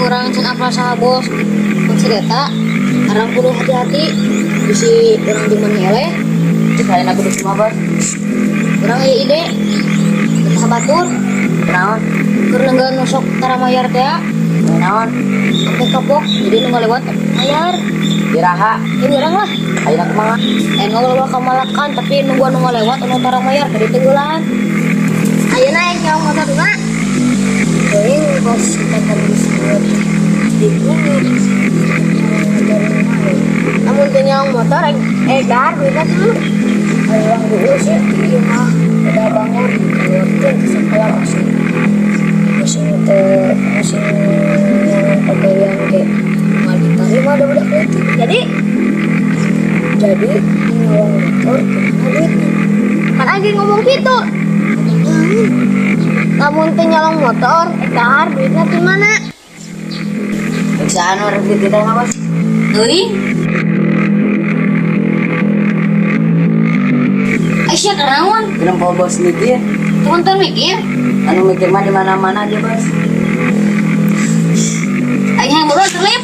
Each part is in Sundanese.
Urang can apal saha bos. Maksud eta, urang kudu hati-hati. Bisi urang jeung maneh eleh. Cek ayeuna kudu kumaha, Bos? Urang aya ide. Betah batur. Naon? Keur nenggelan nu sok tara mayar teh. Naon? Sampai kapok, jadi nu ngalewat mayar. Iraha? Ini urang lah. Ayeuna kumaha? Ngobrol kamalakan, tapi nungguan nu ngalewat anu tara mayar tadi tenggelan. Ayeuna yang nyawa motor dua. Teuing bos kita kan disebut di bumi. Namun teu nyawa motor dahar duitna dulu. Urang dulu sih ieu mah udah bangun keluarkeun ke sekolah masih masih teu masih pegawaian ge moal diterima da budak leutik. Jadi nyolong motor kemana duitnya? Kan aing ngomong gitu. Lamun teu nyolong motor, dahar duitnya di mana? Rek saha nu rek dititah mah, Bos? Teuing. Aisyah kenaon? Kenapa bos mikir? Cuman teu mikir. Anu mikir mah di mana-mana aja, Bos. Aing yang buruan terlip.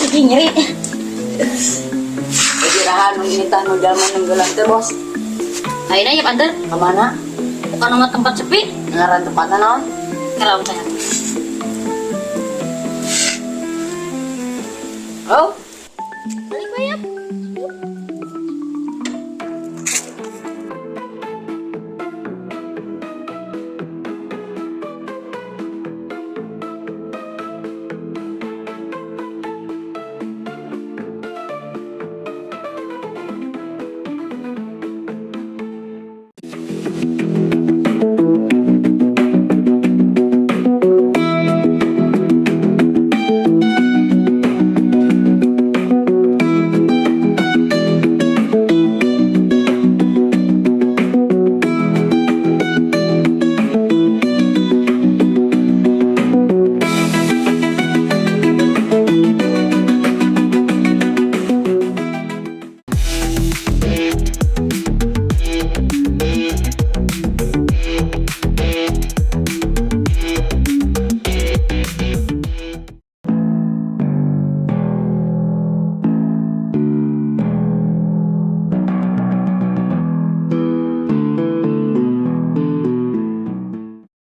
Ih, nyeri. Jadi raha nu nitah nu jalma nenggelan teh, Bos? Ayeuna ya anter. Ka mana? Bukan nama tempat sepi. Ngaran tempatna naon? Kalau tanya. Oh,